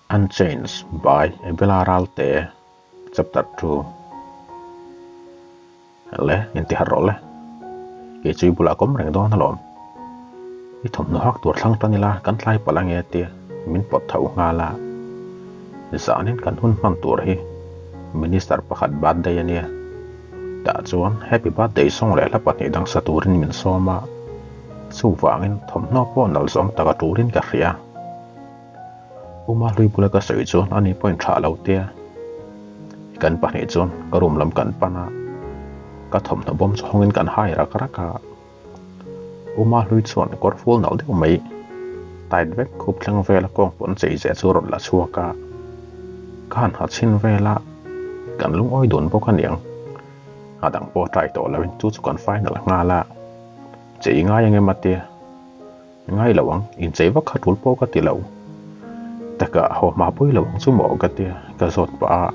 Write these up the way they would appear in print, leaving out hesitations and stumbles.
Unchanged by Abela Ralte Chapter 2 Le intiharh rawh le kei chu i bulah ka awm reng dawn alawm i thawmhnaw hak tur thlang tan ila kan tlai palh ange tia min pawt tho nghal a zanin kan hun hman tur hi minister pakhat birthday ania tah chuan happy birthday song leh hla pahnih dang sa turin min sawm a chuvangin thawmhnaw pawh nalh zawm taka turin ka hria. Uma hlui bula ka sawi chuan ani pawhin tha lo tia. Kan pahnih chuan ka room lam kan pan a, ka thawmhnaw bawm chu hawngin kan hai rak rak a. Uma hlui chuan kawr ful nalh deuh mai tight vek khup thleng vela kawng pawn chei zeh chu a rawn la chhuak a. Ka han ha chhin vel a, kan lungawi dun bawk aniang. A dang pawh try tawh loin chu chu kan final nghal a, chei ngai ang em a tia. Ngai lo ang, inchei vak kha tul pawh ka ti lo. Takah haw hma pawi lo ang chu maw ka tia ka zawt pah a.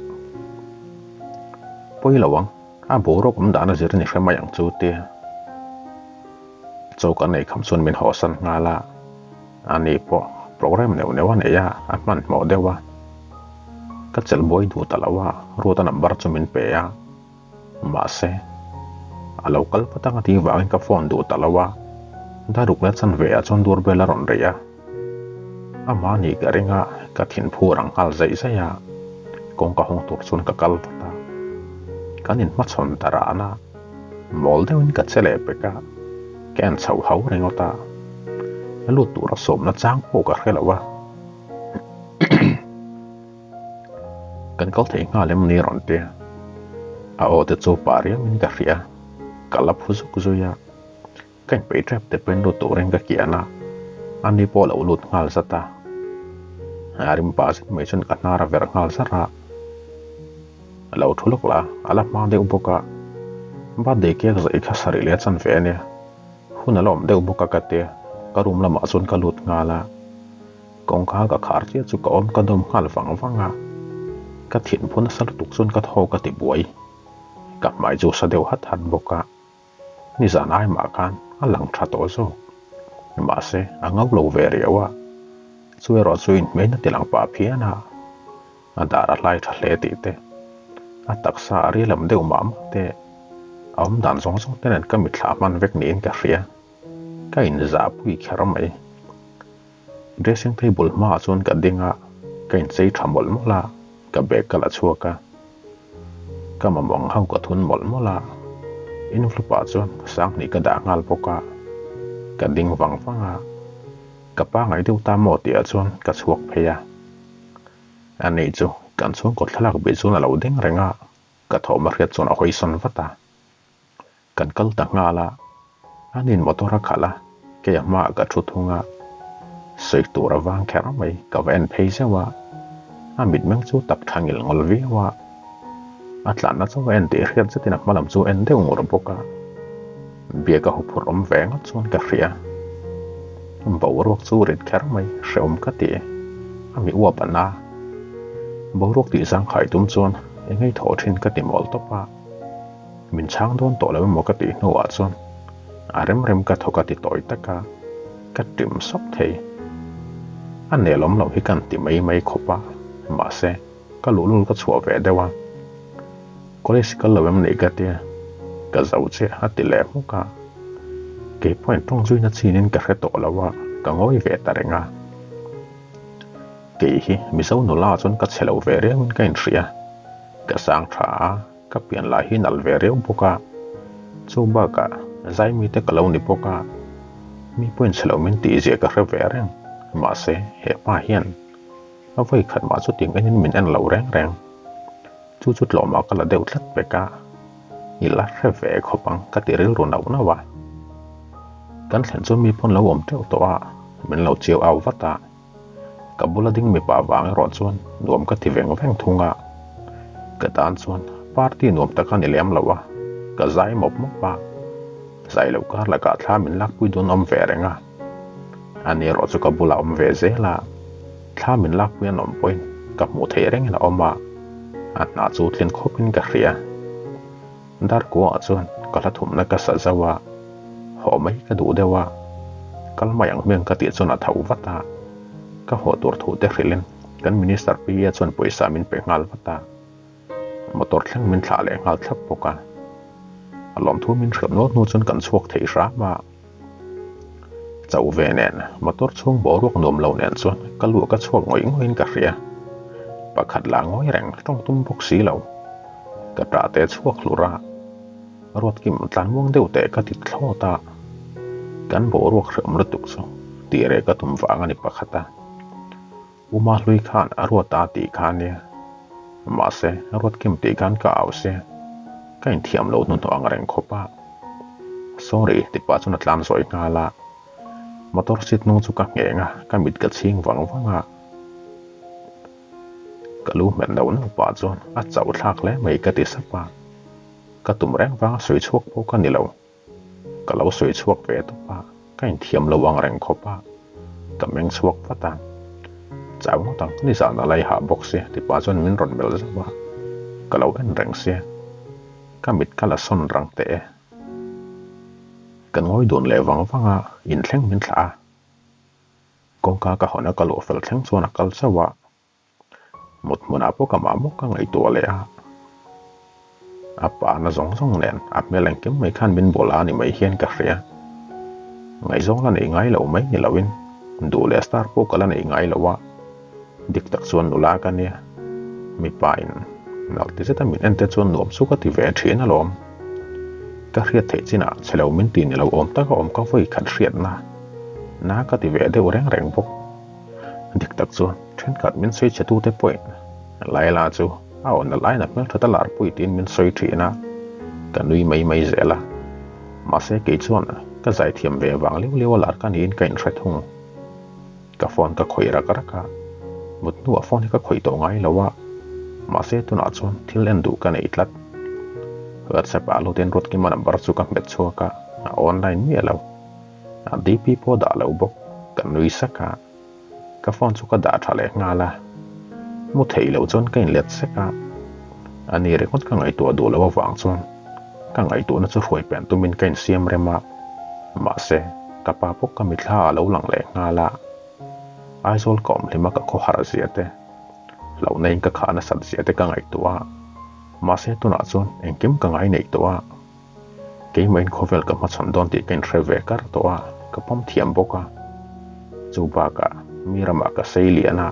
Pawi lo ang, a boruak awm dan a zir ni hre mai ang chu tia. Chaw kan ei kham chuan min hawsan nghal a, ani pawh program neuh neuh a nei a, a hmanhmawh deuh a. Ka chelh buai duh ta lo a, Ruata number chu min pe a. Mahse, a lo kal vat ang a tih vangin ka phone duh ta lo a, darukna chanve ah chuan doorbell a rawn rih a. Amah nih ka ring a, ka thinphur ang nghal zaih zaih a, kawngka hawng tur chuan ka kal vat a. Kan inhmachhawn ta ran a, mawl deuhin ka che leh pek a, ka en chho hau ringawt a, lut tura sawmna chang pawh ka hre lo a. Kan kal thei nghal em ni rawn ti a, a aw te chu pah riau in ka hria, ka la phu zuk zui a, ka inpeih tep te pawhin lut turin ka kian a, ani pawh a lo lut nghal zat a, a rim pah zet mai chuan ka hnar a verh nghal zar a, a lo thu lawk la, a la hma deuh bawk a, birthday cake zaih kha sarih leh a chan ve ania, hun a la awm deuh bawk a ka ti a, ka room lamah chuan ka lut nghal a. Kawngka ka khar chiah chu ka awm ka dawm nghal vang vang a, ka thinphu nasa lutuk chuan ka thaw ka ti buai. Ka hmai chu sa deuh hat hat bawk a, nizan ai mah khan a lang tha tawh zawk. Mahse, a ngau lo ve riau a, chu erawh chu inhmeina ti lang pah phian a, a dar a hlai tha hle tih te, a taksa a ri lam deuh mah mah te, a awm dan zawng zawng te nen ka mitthla hman vek niin ka hria. Ka inzahpui kher mai. Dressing table hmaah chuan ka ding a, ka inchei tha mawlh mawlh a, ka bag ka la chhuak a. Ka mamawng ho ka thun mawlh mawlh a, envelope ah chuan sanghnih ka dah nghal bawk a, ka ding vang vang a, ka pangai deuh ta maw tih ah chuan ka chhuak phei a. Ani chu kan chhungkaw thlalak bih chuan a lo ding reng a, ka thawm a hriat chuan a hawisawn vat a. Kan kal ta nghal a, an in motor a khalh a, kei a hmaah ka thu thung a, sawi tur a vang kher mai, ka va en phei zeuh a, a mitmeng chu tak tha ngil ngawl viau a, a tlanna chu a en tih hriat zetin a hma lam chu en deuh ngur bawk a, biak a huphurh awm ve ngawt chuan ka hria, boruak chu rit kher mai hrehawm ka ti, a mi uap a na, boruak tih zangkhai tum chuan engei thawh thin ka ti mawl tawp a. Min chhang dawn tawh lo emaw ka tih hnuah chuan a rem rem ka thawk a ti tawi tak a, ka ṭim sawp thei. A nelawm loh hi kan ti mai mai khawp a, mahse ka luhlul ka chhuah ve deuh a. College kal lo em ni ka tia, ka zo chiah a ti leh hmuk a. Kei pawhin tawng zuina chinin ka hre tawh lo a, ka ngawi ve ta reng a. Kei hi Mizo nula chuan ka chhe lo ve riauin ka inhria, ka sang tha a. Ka pian lah hi nalh ve riau bawk a, chu bakah zai mite ka lo ni bawk a, mi pawhin chhe lo min tih zia ka hre ve reng, mahse he pa hian a vawi khat mah chu ting enin min en lo reng reng, chu chu tlawmah ka la deuh tlat vek a, i la hre ve khawp ang ka ti rilru nauh nauh a. Kan thlen chu mi pawn lo awm teuh tawh a, min lo chiau au vat a. Ka bula ding mipa vang erawh chuan nuam ka ti veng veng thung a, ka tan chuan party nuam tak a ni lem lo a, ka zai mawp mawp a, zai loh kar lakah thla min lakpui dawn awm ve reng a, ani erawh chu ka bulah awm ve zel a, thla min lakpui an awm pawhin ka hmuh theih rengin a awm a, a hna chu tlin khawpin ka hria. Darkuaah chuan ka hla thumna ka sa zauh a, haw mai ka duh deuh a, kal mai ang hming ka tih chuan a tho vat a, ka haw tur thu te hrilhin Kan Minister PA chuan pawisa min pe nghal vat a, motor thleng min thlah leh nghal thlap bawk a. A lawmthu min hrilh nual hnu chuan kan chhuak thei hram a. Chauh ve nen, motor chhung boruak nuam lo nen chuan ka luah ka chhuak ngawih ngawih in ka hria. Pakhat lah ngawi reng tawng tum bawk si lo. Ka tah te chhuak hlur a, Ruatkim tlanmuang deuh teh ka ti thlawt a. Kan boruak hreawm lutuk chu tih reh ka tum vang a ni pakhat a. Uma hlui khan a ruat a tih kha nia. Mahse, Ruatkim tih khan ka au sia. Ka inthiam lo hnuhnawh ang reng khawp a. Sorry, ti pah chuan a tlan zawi nghal a. Motor seat hnung chu ka ngheng a, ka mit ka chhing vang vang a. Ka lu hmet no no pah chuan a chauh thlak hle mai ka ti sap a. Ka tum reng vang a sawi chhuak pawh ka ni lo. Ka lo sawi chhuak ve tawp a, ka inthiam lo ang reng khawp a, ka meng chhuak vat a. Chau ngawt ang, nizan a lai hah bawk sia ti pah chuan min rawn melh zauh a, ka lo en reng sia. Ka mit ka la sawn rang teh e. Ka ngawi dun leh vang vang a, inthleng min thlah a. Kawngka ka hawn a ka luh fel thleng chuan a kal chauh a. Mut hmunah pawh ka mah mawk ka ngaihtuah leh a, a pa na zawng zawng nen a hmel engkim mai khan min bual a ni mai hian ka hria. Ngaihzawng la neih ngai lo mai ni loin duh leh star pawh ka la neih ngai lo a, dik tak chuan nula ka nia. Mipa in nalh ti zeta min en te chuan nuam chu ka ti ve thin alawm. Ka hriat theih chinah chhe lo min ti ni lo awm taka awm ka vawi khat hriatna na ka ti ve deuh reng reng bawk. Dik tak chuan thenkhat min sawi chhe tute pawhin Laila chu a awna laina hmelthat a larpui tiin min sawi thin a, ka nui mai mai zel a. Mahse kei chuan ka zaithiam ve vang liau liau a lar ka niin ka inhre thung. Ka phone ka khawih rak rak a, mut hnuah phone hi ka khawih tawh ngai lo a, mahse tunah chuan thil en duh ka nei tlat. WhatsApp ah lutin Ruatkima number chu ka hmet chhuak a, a online miah lo. A DP pawh dah lo bawk, ka nui sak a, ka phone chu ka dah tha leh nghal a, mu theih loh chuan ka inlet sek a, a ni ringawt ka ngaihtuah duh loh avang chuan ka ngaihtuahna chu hruai pian tumin ka insiam rem a, mahse ka pa pawh ka mithla a lo lang leh nghal a, Aizawl ka awm hlim a ka khawhar zia te, hlauhna in ka khah nasat zia te ka ngaihtuah a, mahse tunah chuan engkim ka ngai neih tawh a. Keimah-in khawvel ka hmachhawn dawn tih ka inhre ve kar tawh a, ka pawm thiam bawk a. Chu bakah mi ramah ka sei lian a,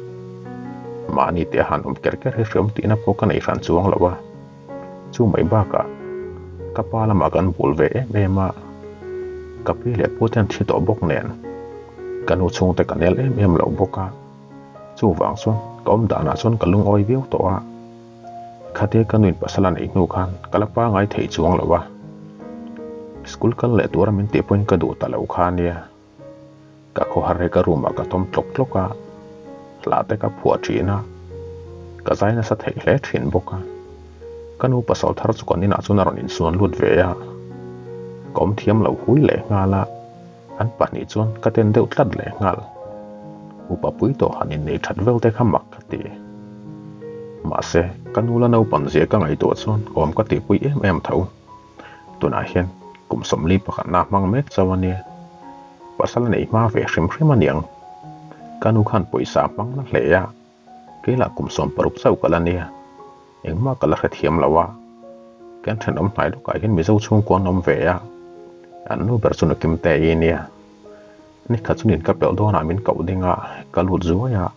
mahni te a han awm ker ker hi hreawm tihna pawh ka nei hran chuang lo a. Chu mai bakah ka pa lamah kan bul ve em em a, ka pi leh pu te an thi tawh bawk nen ka nu chhungte ka nel em em lo bawk a. Chuvang chuan ka awm danah chuan ka lungawi viau tawh a. Khatia ka nuin pasal a neih hnu khan ka la pangai thei chuang lo a, school kal leh tura min tih pawhin ka duh ta lo kha ania. Ka khawhar hi ka room ah ka tawm tlawk tlawk a, hla te ka phuah thin a, ka zai nasa theih hle thin bawk a. Ka nu pasal thar chu kan inah chuan a rawn insuan lut ve a, ka awm thiam lo hui leh nghal a. An pahnih chuan ka ten deuh tlat leh nghal. Upa pui tawh han innei that vel te kha mak ka ti. Mahse, ka nu la naupan zia ka ngaihtuah chuan awm ka tihpui em em tho. Tunah hian kum 40 pakhatna hmang mek chauh a nia. Pasal a neih hma ve hrim hrim a niang. Ka nu khan pawisa a hmang na hle a, keilah kum 60 chauh ka la nia. Engmah ka la hrethiam lo a, kan thenawm hnai lawkah hian Mizo chhungkua an awm ve a, an nu ber chu Nukim te i nia. Nikhat chu nin ka pelh dawnah min koh ding a, ka lut zuai a,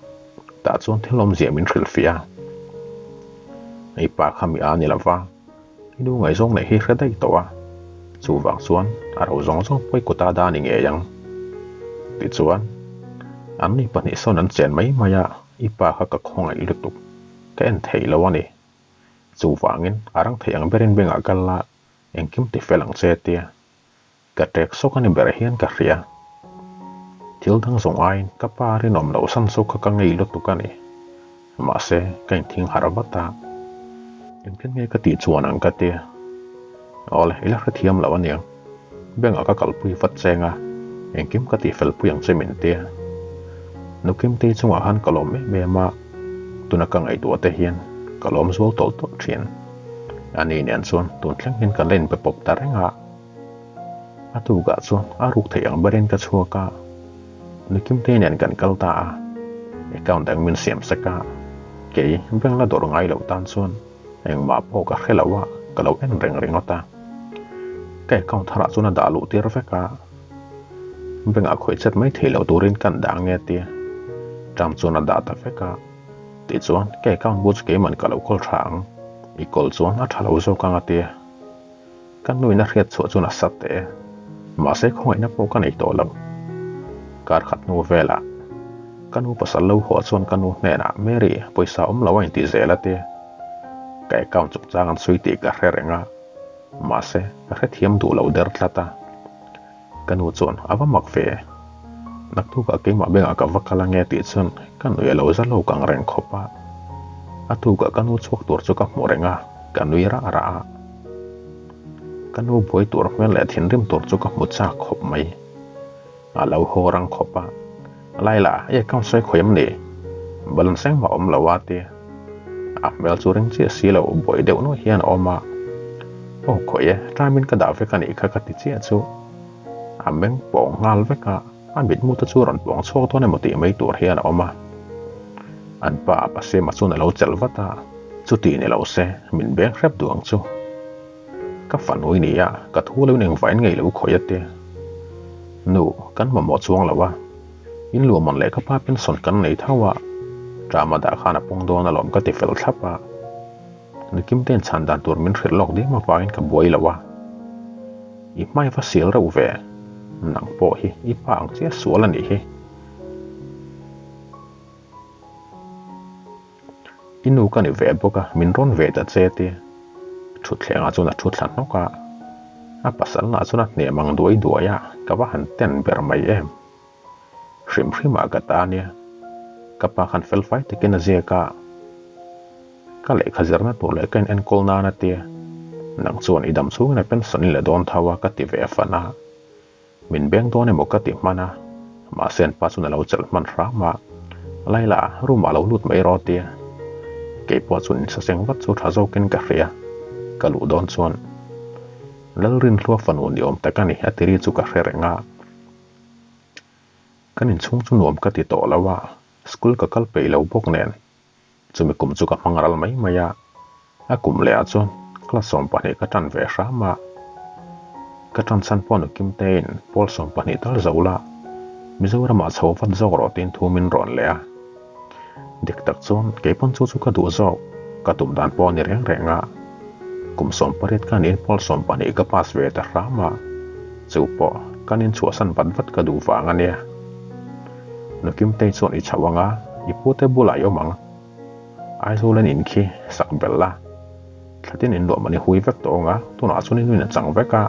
tah chuan thil awmzia min hrilhfiah a. I pa kha mi a ni lo va, i nu ngaihzawng neih hi hre daih tawh a, chuvang chuan a ro zawng zawng pawi kuta da ni ngei ang. Tichuan, an ni pahnih sawn an chen mai mai a, i pa kha ka khawngaih lutuk. Ka en thei lo a ni. Chuvangin a rang thei ang berin bengah kal la, engkim ti fel ang che tia. Ka ṭek sawk a ni ber hian ka hria. Thil dang zawng aiin ka pa rinawm loh san chu kha ka ngei lutuk a ni. Mahse, ka inthing harh vat a. Engtin nge ka tih chuan ang ka tia. Awle, i la hrethiam lo aniang. Bengah ka kalpui vat cheng a, engkim ka tihfelpui ang che min tia. Nukimtei chungah khan ka lawm em em a, tuna ka ngaihtuah te hian ka lawm zual tawlh tawlh thin. Ani nen chuan tun thleng hian kan la inbe pawp ta reng a. A tukah chuan a ruk theih ang berin ka chhuak a, Nukimtei nen kan kal ta a. Account dang min siam sek a, kei bank la dawr ngai loh tan chuan engmah pawh ka hre lo a, ka lo en reng ringawt a. Ka account tharah chuan a dah luh tir vek a, bank ah khawih chet mai thei lo turin kan dah nge tia Trump chuan a dah ta vek a. Tichuan ka account bu chu keiman ka lo kawl tha ang, i kawl chuan a tha lo zawk ang a tia. Ka nuin a hriat chhuah chuan a sat teh e. Mahse khawngaihna pawh ka nei tawh lo. Kar khat hnu velah ka nu pasal lo haw chuan ka nu hnenah Mary pawisa awm lo a inti zel a ti. Ka account chungchang an sawi tih ka hre reng a, mahse ka hrethiam duh lo der tlat a. Ka nu chuan a va mak ve. Naktukah keimah bengah ka va kal ange tih chuan ka nui a lo za lo kang reng khawp a. A tukah ka nu chhuak tur chu ka hmu reng a, ka nui rah rah a. Ka nu buai tur hmel leh thinrim tur chu ka hmu chak khawp mai. A lo haw rang khawp a. Laila, i account sawi khawi em ni? Balance engmah awm lo a ti. A hmel chu ring chiah si lo, buai deuh nuai hian a awm a. Aw khawi e, time in ka dah vek a nih kha ka ti chiah chu. A meng pawng nghal vek a, a mitmu te chu rawn pawng chhuak dawn emaw tih mai tur hian a awm a. An pa Pasema chuan a lo chelh vat a, chuti ni lo se, min beng hrep duh ang chu. Ka fanu i ni a, ka thu lo in engvain ngei lo khawi a ti. Nu, kan mamawh chuang lo a, in luahman leh ka pa pension kan nei tho a, Rama dah khan a pawng dawn alawm ka ti fel thlap a. Nikim te in chhan dan tur min hrilh lawk ding avangin ka buai lo a. I hmai va sil reuh ve, nang pawh hi i pa ang chiah sual a nih hi. I nu ka ni ve bawk a, min rawn ve ta che ti. Thutthlengah chuan a thu thla hnawk a, a pasal lah chuan a hnem ang duai duai a, ka va han ten ber mai em. Hrim hrimah ka ta nia, ka pa khan fel fai takin a ziak a, ka lehkha zirna tur leh ka in enkawl nan a tia, nang chuan i dam chhungin a pension i la dawn tho a ka ti ve fan a. Min beng dawn emaw ka ti hman a, mahse an pa chuan a lo chelh hman hram a, Laila, room ah lo lut mai rawh tia. Keipawh chuan insaseng vat chu tha zawkin ka hria, ka luh dawn chuan Lalrinhlua fanu ni awm tak a ni a ti ri chu ka hre reng a. Kan inchhung chu nuam ka ti tawh lo a, school ka kal peih lo bawk nen Chumi kum chu ka hmang ral mai mai a, a kum leh ah chuan class 12 ka tan ve hram a. Ka tan chhan pawh nu Kimtein pawl 12 tal zo la, Mizoramah chho vat zawk rawh tiin thu min rawn leh a. Dik tak chuan kei pawn chu chu ka duh zawk, ka tum dan pawh a ni reng reng a. Kum 18 ka niin pawl 12 ka pass ve ta hram a, chu pawh kan inchhuahsan vat vat ka duh vang a nia. Nu Kimtei chuan i chhoh anga i pute bulah i awm ang. Aizawl an in khi sak belh a, thlatin in luah man i hui vek tawh anga tunah chuan i nuin a chang vek a,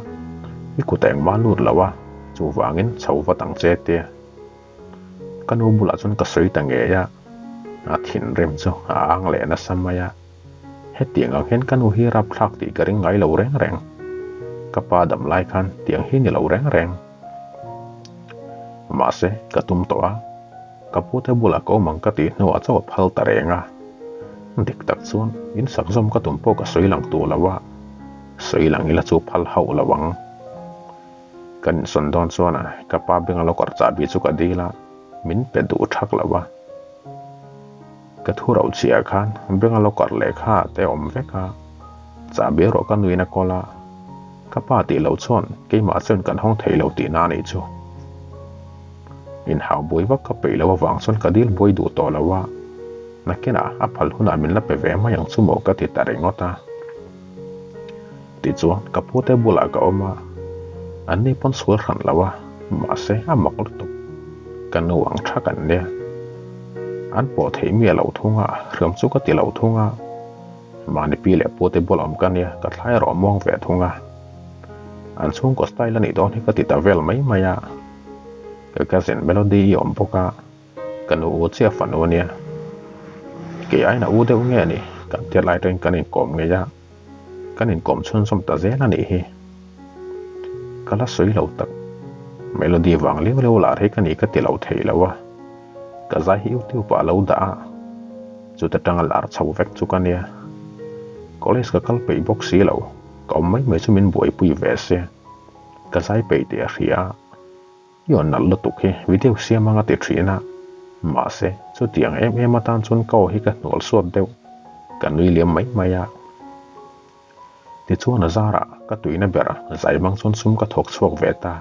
i kut a engmah lut lo a, chuvangin chho vat ang che tia. Ka nu bulah chuan ka sawi ta ngei a, a thinrim chu a ang leh nasa mai a. Hetiang ang hian ka nu hi rapthlak tih ka ring ngai lo reng reng. Ka pa dam lai khan tiang hi ni lo reng reng. Mahse, ka tum tawh a, ka pute bulah ka awm ang ka tih hnuah chaw a phal ta reng a. Dik tak chuan in sak zawm ka tum pawh ka sawi lang tur lo a, sawi lang ila chu phal hauh lo ang. Kan insawn dawn chuan ka pa benga locker chahbi chu ka dil a, min pe duh thak lo a. Ka thu rauh chiah khan benga locker lehkha te awm vek a, chahbi erawh ka nuin a kawl a, ka pa tih loh chuan keimah chuan kan hawng thei lo tihna a nih chu. Inhau buai vak ka peih loh avang chuan ka dil buai duh tawh lo a, nakinah a phal hunah min la pe ve mai ang chu maw ka ti ta ringawt a. Tichuan ka pute bulah ka awm a, anni pawn sual hran lo a, mahse a mak lutuk. Ka nu ang tha kan nia. An pawh theih mi a lo thung a, hriam chu ka ti lo thung a. Mahni pi leh pute bulah awm ka nia, ka thlai erawh muang ve thung a. An chhungkaw style a nih dawn hi ka ti ta vel mai mai a. Ka cousin Melody i awm bawk a. Ka nu u chiah fanu a nia. Kei aiin a u deuh nge ni? Kan tir lai atangin kan inkawm ngei a, kan inkawm chhunzawm ta zel a nih hi. Ka la sawi lo tak. Melody vang leu leu lar hi ka ni ka ti lo thei lo a. Ka zai hi YouTube ah a lo dah a, chuta tanga lar chho vek chu ka nia. College ka kal peih bawk si lo, ka awm mai mai chu min buaipui ve se. Ka zai peih tih a hria a. I awn nalh lutuk hi video siam anga ti thin a. Mahse, chutiang em em atan chuan ka aw hi ka hnual suat deuh, ka nui liam mai mai a. Tichuan a zarah ka tuina ber zai bang chuan sum ka thawk chhuak ve ta.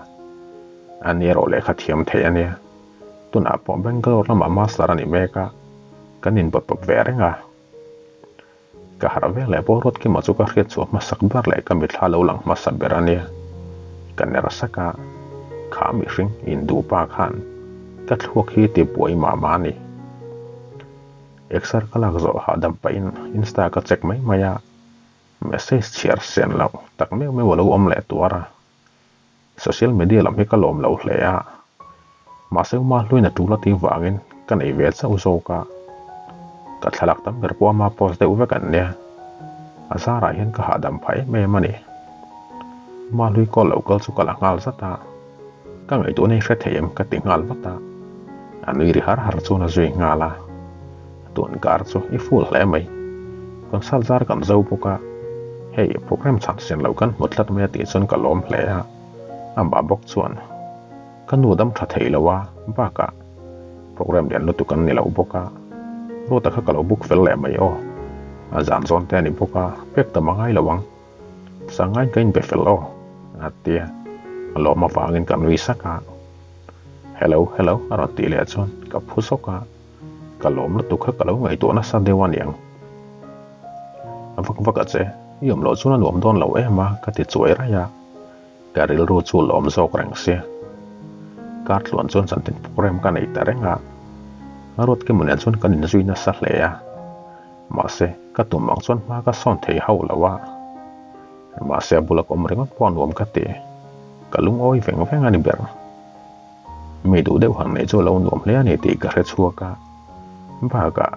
A ni erawh lehkha thiam theih a nia. Tunah pawh Bangalore lamah master a ni mek a, kan inbawt pawp ve reng a. Ka harh vel leh pawh Ruatkima chu ka hriat chhuah hmasak ber leh ka mithla lo lang hmasa ber a nia. Ka ner sak a, kha mihring induh pa khan ka thluak hi ti buai mah mah a ni. Exer ka lak zawh hahdam pahin Insta ka check mai mai a, message chhiar sen loh tak meuh meuh a lo awm leh tuar a. Social media lam hi ka lawm lo hle a, mahse uma hluin a tul a tih vangin ka nei ve chauh zawk a. Ka thlalak tam ber pawh ama post deuh vek an nia, a zarah hian ka hahdam phah em em a ni. Uma hlui call lo kal chu ka la nghal zat a, ka ngaihtuahna hi hre thei em ka ti nghal vat a, a nui ri har har chuan a zui nghal a, tun kar chu i full hle mai, concert zar kan zo bawk a, hei program chhan sen lo kan hmu tlat mai a tih chuan ka lawm hle a, amah bawk chuan ka nu dam tha thei lo a, bakah program lian lutuk an ni lo bawk a, Ruata kha ka lo book fel leh mai aw, a zan zawn te a ni bawk a, pek tam a ngai lo ang. Sangain ka inbe fel aw, a ti a, a lawm avangin ka nui sak a. Hello, hello, a rawn tih leh chuan ka phu zawk a, ka lawm lutuk kha ka lo ngaihtuah nasa deuh a niang. A vak vak a che, i awm loh chuan a nuam dawn lo em a, ka ti chuai raih a, ka rilru chu lawm zawk reng sia. Kar tluan chuan zantin program ka nei ta reng a, a ruatkimu nen chuan kan inzui nasa hle a. Mahse, ka tum ang chuan hma ka sawn thei hauh lo a. Mahse, a bula ka awm ringawt pawh a nuam ka ti. Ka lungawi veng veng a ni ber. Mi duh deuh han neih chu a lo nuam hle a ni tih ka hre chhuak a. Bakah,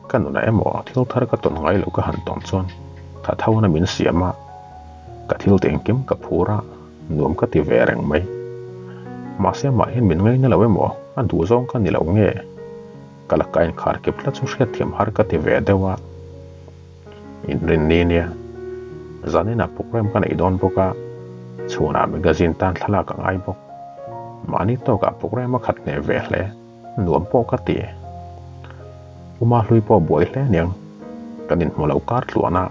ka nunah emaw thil thar ka tawn ngai lo ka han tawn chuan tha tho na min siam a. Ka thil te engkim ka phur a, nuam ka ti ve reng mai. Mahse, amah hian min ngaina lo emaw a duh zawng ka ni lo nge? Ka la ka inkhar kep tlat chu hriatthiam har ka ti ve deuh a, inrinni nia zaninah program ka neih dawn bawk a, chhunah magazine tan thlalak a ngai bawk. Mahni tawkah program a khat hneh ve hle, nuam pawh ka ti. Uma hlui pawh buai hle aniang, kan inhmu lo kar tluan a,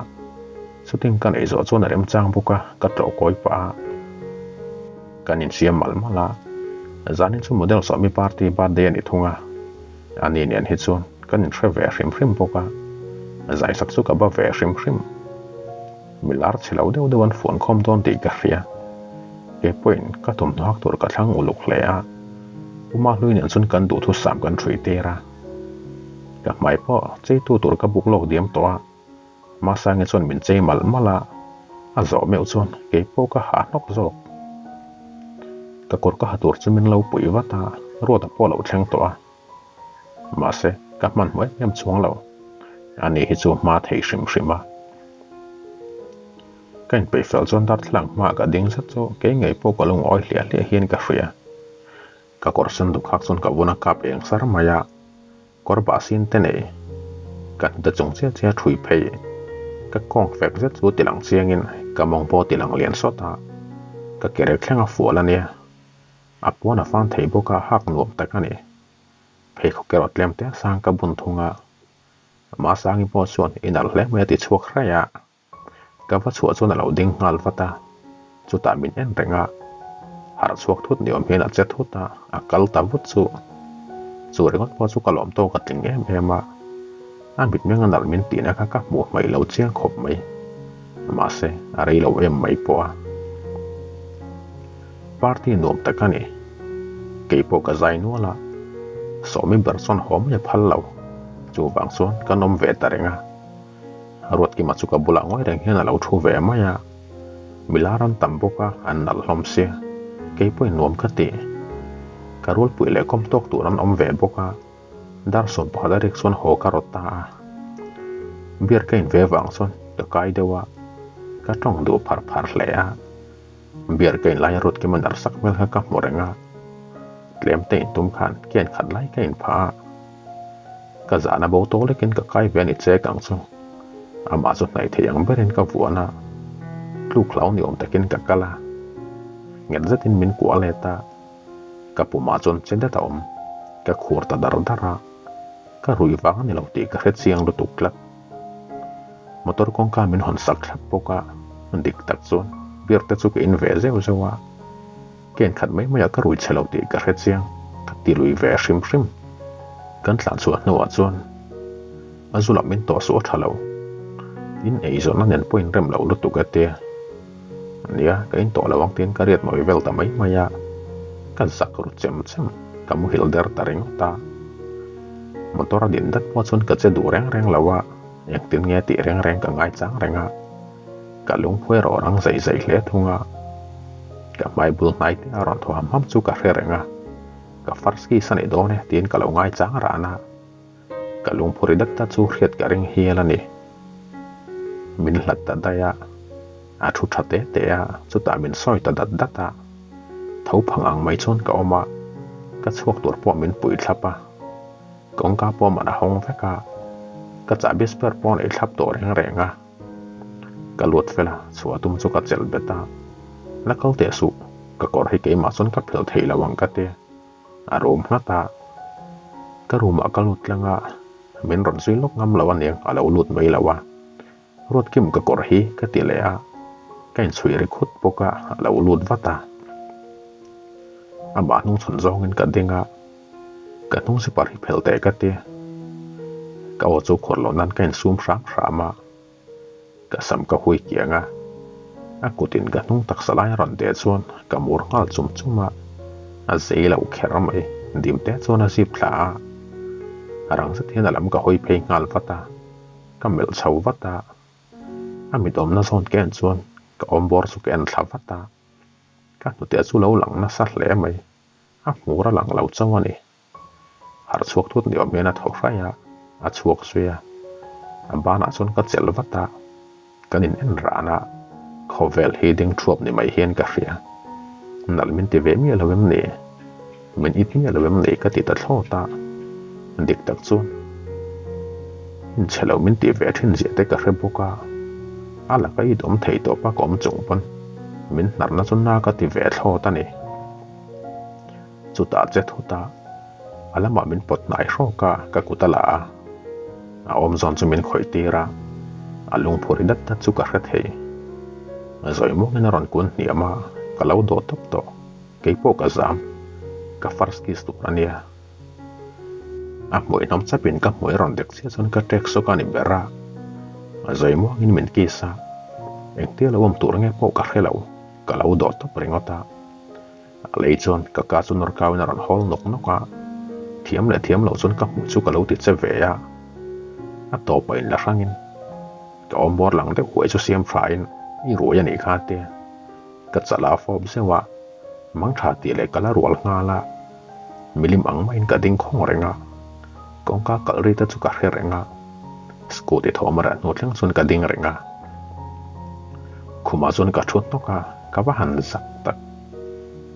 chutin ka neih zawh chuan a remchang bawk a, ka tlawh kawi pah a. Kan insiam malh malh a, zanin chu model sawmi party birthday a ni thung a, ani nen hi chuan kan inhre ve hrim hrim bawk a, zaisak chu ka ba ve hrim hrim. Milar chhe lo deuh deuh an fuan khawm dawn tih ka hria, kei pawhin ka thawmhnaw hak tur ka thlang uluk hle a, Uma hlui nen chuan kan duhthusam kan hrui tir a, ka hmai pawh cheitu tur ka buk lawk diam tawh a. Masangi chuan min chei malh malh a, a zawh meuh chuan kei pawh ka hah hnawk zawk. Ka kawr ka ha tur chu min lo pui vat a, Ruata pawh a lo thleng tawh a. Mahse, ka hmanhmawh em em chuang lo. Ani hi chu hma thei hrim hrim a. Ka inpeih fel chuan darthlalang hmaah ka ding zet chu kei ngei pawh ka lungawi hliah hliah hian ka hria. Ka kawr sen duk hak chuan ka vun a kap eng sar mai a. Kawr bah sin te nei. Ka hnute chung chiah chiah thui phei. Ka kawng fek zet chu tilang chiangin ka mawng pawh tilang lian sawt a. Ka kerek thleng a fual a nia. A puan a fan thei bawk a hak nuam tak a ni. Pheikhawk erawh tlem te sang ka bun thung a. Masangi pawh chuan i nalh hle mai a ti chhuak hraih a. Ka va chhuah chuan a lo ding nghal vat a, chutah min en reng a, harh chhuak thut ni awm hian a che thut a, a kal ta vut chu. Chu ringawt pawh chu ka lawm tawk a tling em em a, a mitmeng a nalh min tihna kha ka hmuh hmaih lo chiang khawp mai. Mahse, a rei lo em mai pawh a. Party nuam tak a ni. Kei pawh ka zai nual a, Sawmi ber chuan haw mai a phal lo. Chuvang chuan kan awm ve ta reng a. Ruatkima chu ka bulah ngawi reng hian a lo thu ve mai a, milar an tam bawk a, an nalh hlawm sia, kei pawhin nuam ka ti. Ka rualpui leh kawm tawk tur an awm ve bawk a, dar 11 a rik chuan haw ka rawt ta a. Beer ka in ve vang chuan ka kai deuh a, ka tawng duh phar phar hle a. Beer ka in laia Ruatkima nar sak hmel kha ka hmu reng a, tlem te in tum khan kian khat lai ka in phah a. Ka zahna bo tawk lekin ka kai ve a ni chek ang chu. Amah chu hnaih thei ang berin ka vuan a, tluk hlau ni awm takin ka kal a. Nghet zetin min kuah let a, ka pumah chuan che det a awm. Ka khur ta dar dar a, ka rui vang a ni lo tih ka hre chiang lutuk tlat. Motor kawngka min hawn sak thlap bawk a, dik tak chuan beer te chu ka in ve zeuh zeuh a, ka inkhat mai mai a ka rui chhe lo tih ka hre chiang, ka ti lui ve hrim hrim. Kan tlan chhuah hnuah chuan a zu lam in tawh suh a tha lo, in eizawnna nen pawh in rem lo lutuk e tia. Nia, ka in tawh lo ang tiin ka riat nawi vel ta mai mai a, ka zak ru chem chem, ka muhil der ta ringawt a. Motor a din dat pawh chuan ka che duh reng reng lo a, engtin nge tih reng reng ka ngaichang reng a, ka lungphu erawh rang zei zei hle thung a. Ka hmai bul hnai te a rawn thaw ham ham chu ka hre reng a, ka first kiss a ni dawn e tiin ka lo ngaichang ran a. Ka lungphu ri dat dat chu hriat ka ring hial a ni. Min hlat ta daih a, a thu tha te te a, chutah min sawi ta dat dat a. Tho phang ang mai chuan ka awm a, ka chhuak tur pawh min pui thlap a. Kawngka pawh man a hawng vek a, ka chahbi spare pawh a nei thlap tawh reng reng a. Ka luat fel a, chhuah tum chu ka chelh bet a. La kal teh suh, ka kawr hi keimah chuan ka phel thei lo ang ka ti. A rum nghat a, ka room ah ka lut tlang a, min rawn zui lawk ngam lo aniang a lo lut mai lo a. Ruatkim ka kawr hi ka ti leh a, ka inchhuih ri khut bawk a, a lo lut vat a. Amah hnung chhawn zawngin ka ding a, ka hnung zipar hi phel teh ka ti. Ka aw chu khawr loh nan ka insum hram hram a. Ka sam ka hui kiang a, a kutin ka hnung taksa lai a rawn deh chuan ka mur nghal chum chum a, a zei lo kher mai, dim te chuan a zip thla a, a rang zet hian a lam ka hawi phei nghal vat a, ka melh chho vat a, a mit awmna zawn ka en chuan ka awm bawr chu ka en thla vat a, ka hnute chu lo lang nasa hle mai, a hmur a lang lo chauh a ni. Harh chhuak thut ni awm hian a thaw hraih a, a chhuak zui a. A banah chuan ka chelh vat a, kan in en ran a, khawvel hi ding thuap ni mai hian ka hria. Nalh min ti ve miah lo em ni? Min it miah lo em ni ka ti ta thlawt a, dik tak chuan inchhe lo min tih ve thin zia te ka hre bawk a, a laka it awm thei tawp a ka awm chung pawn min hnarna chu na ka ti ve thlawt a ni. Chutah che thut a, a lamah min pawt hnai hrawk a, ka kut a la a. A awm zawn chu min khawih tir a, a lungphu ri dat dat chu ka hre thei. Zawi muangin a rawn kun hniam a, ka lo dawh tawp tawh. Kei pawh ka zam, ka first kiss tur a nia. A hmuih hnawm chapin ka hmuih rawn dek chiah chuan ka tek sawk a ni ber a. Zawi muangin min kiss a, engtia lo awm tur nge pawh ka hre lo, ka lo dawh tawp ringawt a. A lei chuan ka ka chu nawr kau in a rawn hawl nawk nawk a, thiam leh thiam loh chuan ka hmuh chu ka lo ti che ve a. A tawpah in la hrang in ka awm bawr lang deuh huai chu siam tha in i ruai a nih kha tia ka chala a fawp zeuh a, mang tha tih leh ka la rual nghal a, milim ang maiin ka ding khawng reng a, kawngka kalh ri te chu ka hre reng a, scooty thawm a reh hnu thleng chuan ka ding reng a. Khumah chuan ka thu hnawk a, ka va han zak tak.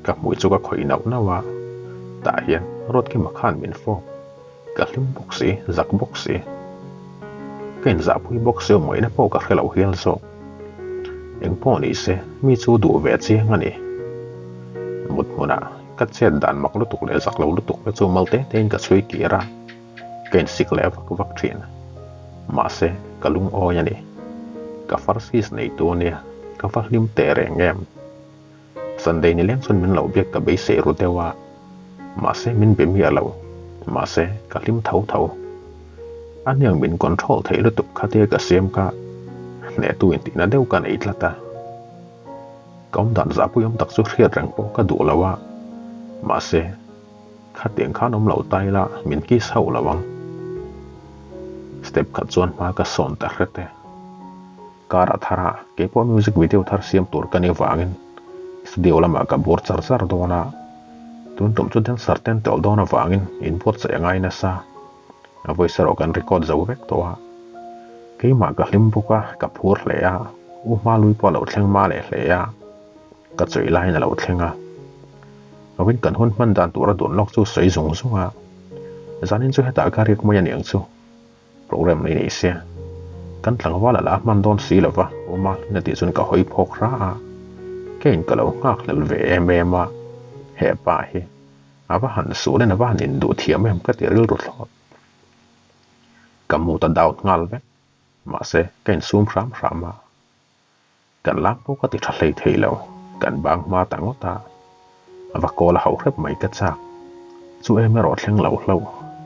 Ka hmui chu ka khawih nauh nauh a, tah hian Ruatkima khan min fawp. Ka hlim bawk si, zak bawk si. Ka inzahpui bawk si awmngaihna pawh ka hre lo hial zawk. Eng pawh ni se, mi chu duh ve chiang a ni. Mut hmunah ka chet dan mak lutuk leh zak lo lutuk te chu mal te tein ka chhui kir a. Ka insik leh vak vak thin. Mahse, ka lungawi a ni. Ka Farsis neitu ania, ka va hlim teh reng em? Sunday ni leng chuan min lo biak ka beisei ru deuh a, mahse min be miah lo. Mahse, ka hlim tho tho. A hniang min control theih lutuk khatia ka siam kha hnehtu intihna deuh ka nei tlat a. Ka awmdan zahpui awm tak chu hriat reng pawh ka duh lo a, mahse, Khatiang khan awm lo ta ila min kiss hauh lo ang. Step khat chuan hma ka sawn ta hret e. Car a thar a, keipawh music video thar siam tur ka ni vangin studio lamah ka bur char char dawn a. Tun tum chu dancer ten tawlh dawn avangin inbuatsaih a ngai nasa. A voice erawh kan record zo vek tawh a. Keimah ka hlim bawk a, ka phur hle a, U Hmalui pawh a lo thleng hma leh hle a. Ka chawih laiin a lo thleng a. Awin kan hun hman dan tura dun lawk chu sawi zung zung a. Zanin chu hetah ka riak mai aniang chu. Program nei nei sia. Kan tlangval a la hman dawn si lova awm a na tih chuan ka hawi phawk hra a. Keiin ka lo nghak hlel ve em em a. Hepa hi. A va han sualin a va han induh thiam em ka ti rilru thlawt. Ka mood a down nghal vek. Mahse, ka insum hram hram a. Kan lak pawh ka ti tha hlei thei lo, kan bang hma ta ngawt a. A va kawl a hauh hrep mai ka chak. Chu em erawh thleng lo hlo,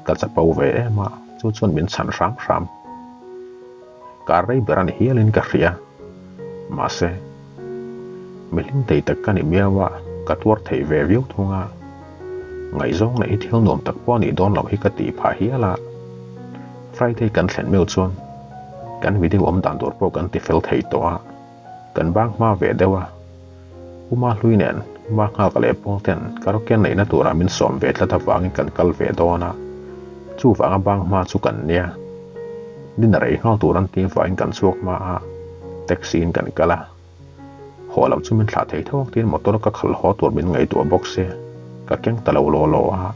ka chapo ve em a, chu chuan min chhan hram hram. Kar rei ber a ni hialin ka hria. Mahse, mi hlim thei tak ka ni miau a, ka tuar thei ve viau thung a. Ngaihzawng neih hi thil nuam tak pawh a nih dawn loh hi ka tih phah hial a. Friday kan thlen meuh chuan kan video awm dan tur pawh kan ti fel thei tawh a, kan bang hma ve deuh a. Uma hlui nen Uma nghak leh pawl ten karaoke neihna turah min sawm ve tlat avangin kan kal ve dawn a, chuvanga bang hma chu kan nia. Dinner ei nghal tur an tih avangin kan chhuak hma a, taxi in kan kal a. Haw loh chu min thlah thei tho ang tiin motor ka khalh haw tur min ngaihtuah bawk se, ka keng ta lo law law a.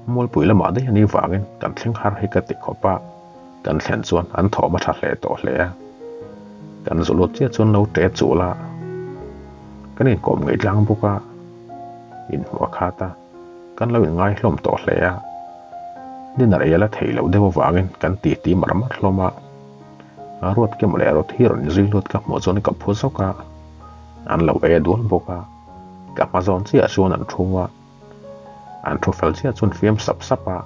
Mualpui lamah daih a nih vangin kan thleng har hi ka ti khawp a, kan thlen chuan an thawm a tha hle tawh hle a. Kan zu lut chiah chuan lo ṭe chul a, kan inkawm ngei tlang bawk a, inhmuh a khat a, kan lo inngai hlawm tawh hle a. Dinner ei a la theih loh deuh avangin kan titi mar mar hlawm a. A ruat kem leh rawt hi rawn zui lut ka hmuh chuan ka phu zawk a, an lo e dual bawk a, ka hma zawn chiah chuan an thu a. An thu fel chiah chuan fiam sap sap a,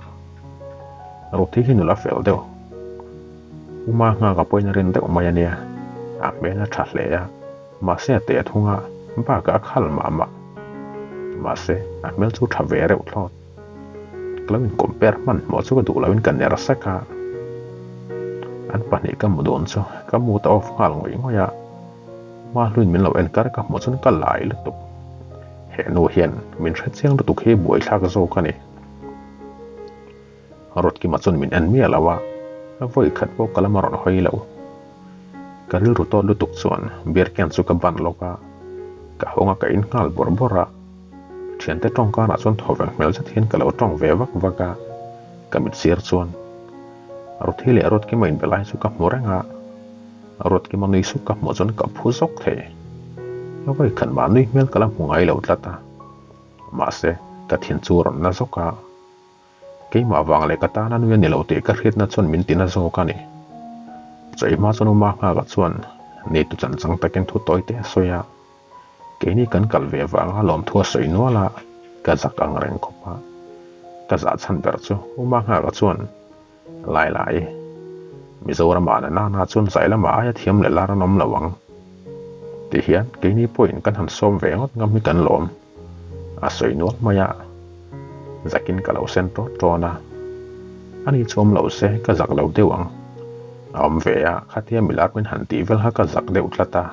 Ruthi hi nula fel deuh. Uma nghak a pawhin a rin deuh mai a nia, a hmel a tha hle a, mahse a teh thung a, bakah a khal mah mah. Mahse, a hmel chu tha ve reuh thlawt. Ka lo in compare hmanhmawh chu ka duh loin ka ner sek a. An pahnih ka mu dawn chu ka mood a off nghal ngawih ngawih a, Uma hluin min lo en kar ka hmuh chuan ka lai lutuk. He nu hian min hre chiang lutuk hi buaithlak zawk a ni. Ruatkima chuan min en miah lo a, vawi khat pawh ka lam a rawn hawi lo. Ka rilru tawt lutuk chuan beer can chu ka ban lawk a, ka hawng a ka in nghal bawrh bawrh a. Thiante tawng karah chuan thaw veng hmel zet hian ka lo tawng ve vak vak a, ka mit sir chuan Ruthi leh Ruatkima inbe lai chu ka hmu reng a. Ruatkima nui suk ka hmuh chuan ka phu zawk thei. A vawi khat mah nui hmel ka la hmu ngai lo tlat a. Mahse, ka thin chu rawn na zawk a. Keimah vang leh ka tana nui a ni lo tih ka hriatna chuan min ti na zawk a ni. Chawi hma chuan Uma nghakah chuan neitu chan chang takin thu tawi te a sawi a. Keini kan kal ve vanga lawmthu a sawi nual a, ka zak ang reng khawp a. Ka zah chhan ber chu Uma nghakah chuan Lai lai. Mizoram ah na nana chuan zai lamah aia thiam leh lar an awm lo ang. Ti hian keini pawhin kan han sawm ve ngawt ngam hi kan lawm. A sawi nual mai a. Zakin ka lo sen tawn tawn a. Ani chu awm lo se ka zak lo deuh ang. A awm ve a, khatia milar min han tih vel kha ka zak deuh tlat a.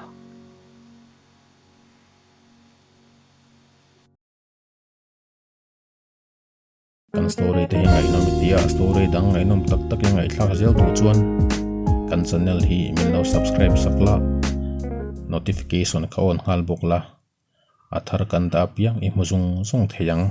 Kan story te hi ngaihnawm i tia story dang ngaihnawm tak tak i ngaihthlak zel duh chuan kan channel hi min lo subscribe sak la notification kha on nghal bawk la a thar kan dah apiang i hmu zung zung thei ang.